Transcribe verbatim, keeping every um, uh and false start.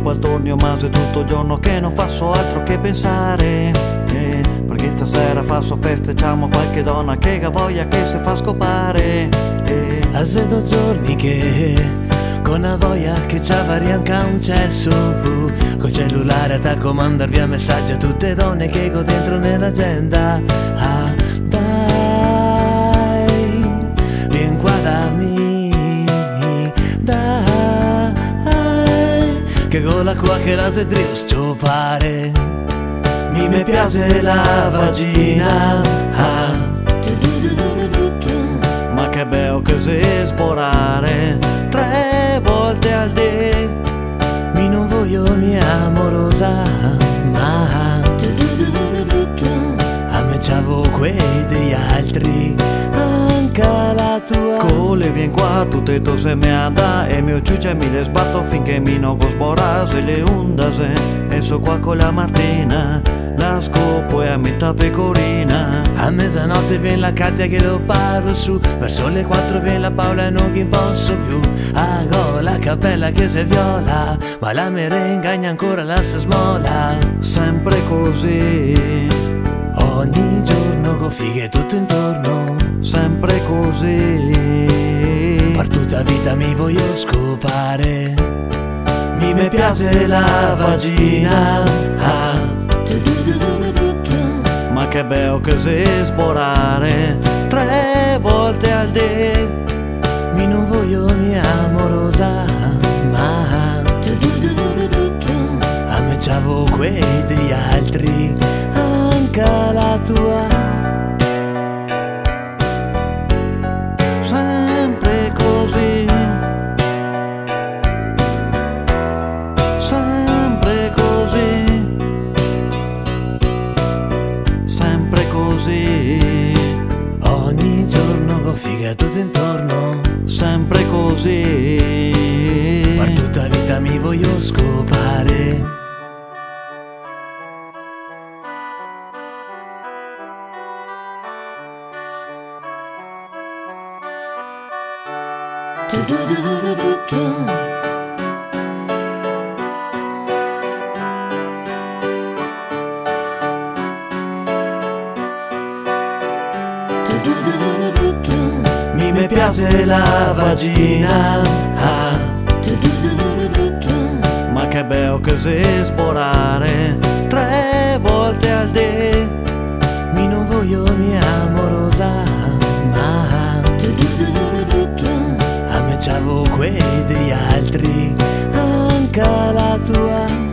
Pol torno, ma xe tuto el giorno che no faso altro che pensare, eh, parché stasera faso festa, ciamo qualche dona che ga voia che se fa scopare, eh. A xe do giorni che go na voia che ciavarìa anca un ceso, col celulare a comandar via mesagi a tute e done che go dentro ne l'agenda. Ah, dai, vien qua da mi, dai, che go la coa che la xe drio s-ciopare. Mi me piaxe la vagina, ah. Ma che beo che xe sborare tre volte al dì. Mi no voio mia morosa, ma a me ciavo quei dei altri, anca la tua. Cole, vien qua, tute e do xe meada, e me o ciucia e mi le sbato finché mi no go sborà, xe le undaxe, e so qua co la Martina, la scopo e a metà pecorina. A mezanote vien la Katia che lo paro su, verso le quatro vien la Paola e no ghin poso più. A go la capela che xe viola, ma la merenga gna ancora la se smola. Sempre cusì. Ogni giorno co fighe tuto intorno. Sempre cusì. Par tuta vita mi voio scopare. Mi me piaxe la vagina, ah. Ma che beo che xe sborare tre volte al dì. Mi no voio mia morosa, ma a me ciavo quei dei altri, anca la tua. Sempre cusì. Sempre cusì. Sempre cusì. Ogni giorno co fighe tuto intorno. Sempre cusì. Par tuta vita mi voio scopare. Mi me piaxe la vagina, ah. Ma che beo che xe sborare tre volte al dì. Mi no voio mia morosa, ma a me ciavo quei dei altri, anca la tua.